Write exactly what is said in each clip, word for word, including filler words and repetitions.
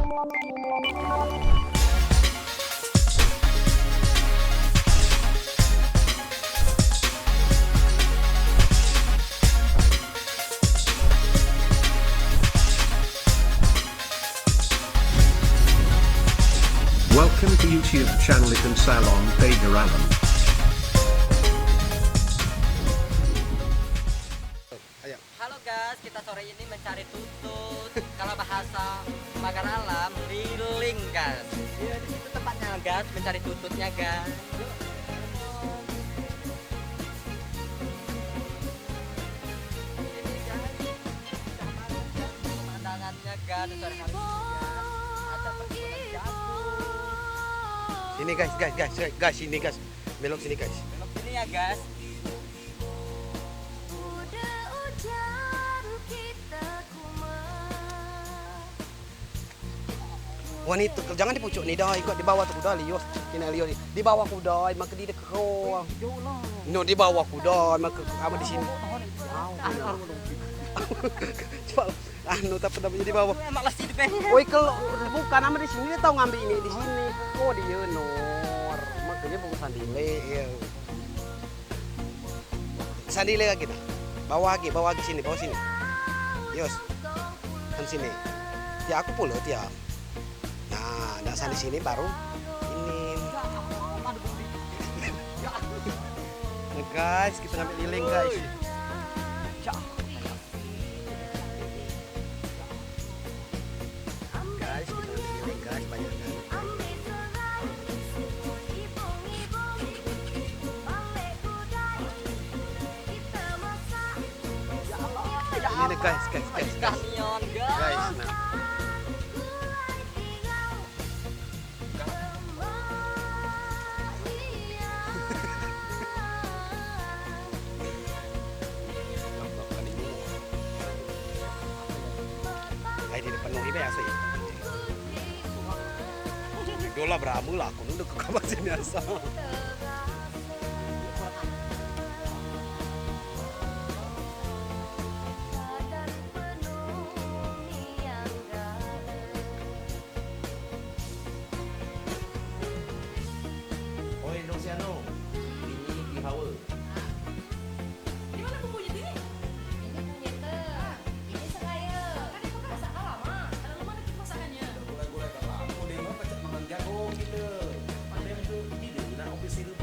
Welcome to YouTube channel Ikan Salon Pagar Alam. Halo guys, kita sore ini mencari tutut. Kalau bahasa Pagar Alam, liling guys. Iya, di situ tempatnya guys, mencari tututnya guys. Yuk. Ini guys, indah banget guys, pemandangannya guys, sore hari ini guys. Ada perkebunan jagung. Sini guys, guys, guys, guys, sini guys. Belok sini guys. Belok sini ya guys. Wah, ni tu, jangan di pucuk ni dah, ikut di bawah tu dah, lius. Kena lius. Di bawah ku dah, maka di dekat. No, di bawah ku dah, maka apa di sini? Cepat. Anu, tak pernah di bawah. Malas di depan. Oi, kalau bukan nama di sini, dia tahu ngambil ini di sini. Oh, dia nor. Makanya bukan sandile, ya. Sandile lagi nah. Bawah lagi, bawah lagi sini, bawah sini. Yos. Kan sini. Tia aku pula, tia. Nah, nak sandi sini baru ini. Nah, guys, kita ngambil liling, guys. Guys, kita ambil ini, guys, banyak kan. Ini nih, guys, guys, guys, guys. Guys, nah. Ai, di depan nong ibe asai. Dola beramu lah, aku nunduk ke kamar sini asal. Oi, Nong Siano. Ini di hawa. Di mana bukunya, Dini? Ini punya te. Ini saya. Kan dia pegang saat lama. Kalau mana kita masakannya? Gulai-gulai kalau aku dia mah pecah makan jagung gitu. Ada yang tu, ini dia, nak office itu.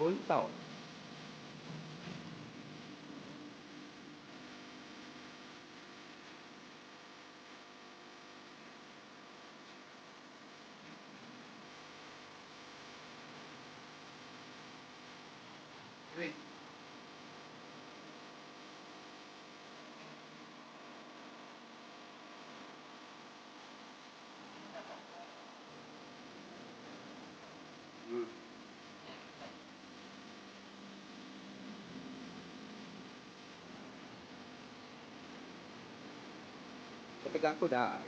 Puluh taun. Ketegang ku dah.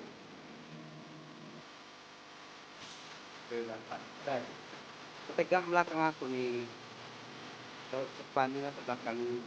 Ketegang belakang aku ni. Terus depan ni lah belakang ni.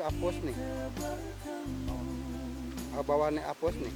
Apos ni. Ah, bawah ni apos ni.